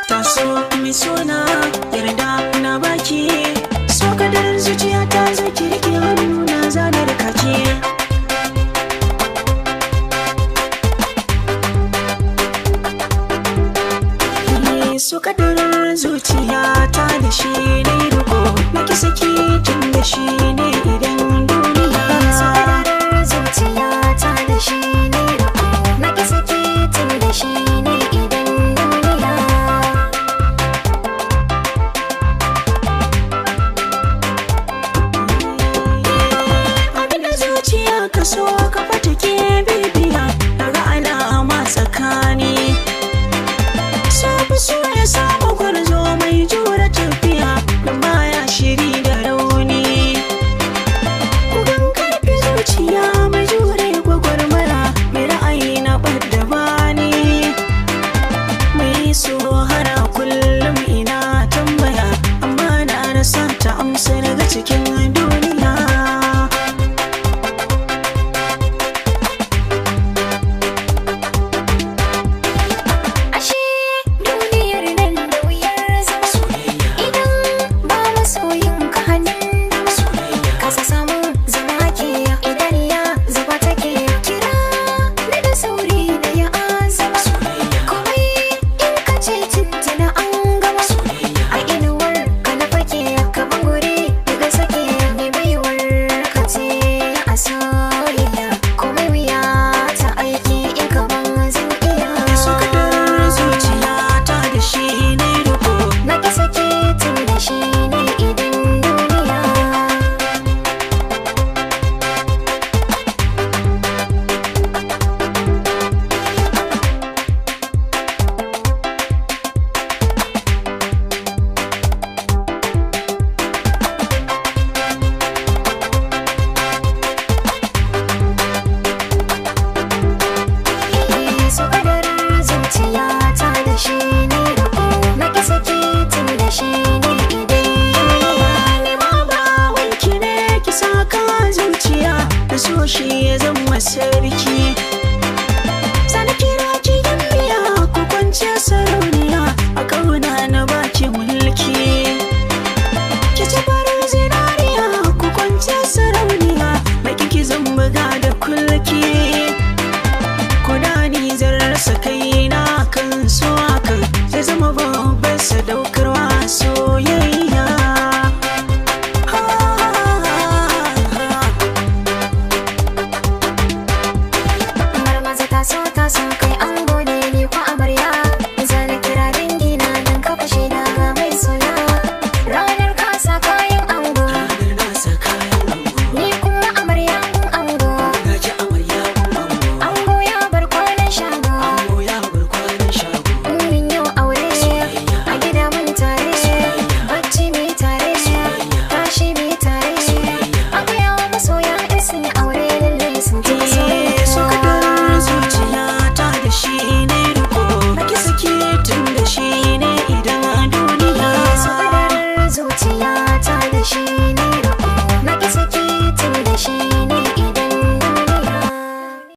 Taso mai suna yarda na baki. So kadarin zuciya ta zo ki rike hannu na zanar kaki. So kadarin zuciya ta da shi ne riko na ki saki tun da shi ne idan duniya. So kadarin zuciya ta da shi ne riko na ki saki tun da shi ne idan duniya. Abinda zuciya ka so ka fata ke bibiya daga alama tsakani. So ya samu gwarzo mai jure tafiya da baya shiri da rauni. Kugan karfi zuciya mai jure gwagwarmaya mai ra'ayi na ɓadda bani. Mai so hara kullum ina tambaya amma na rasa ta amsa daga cikin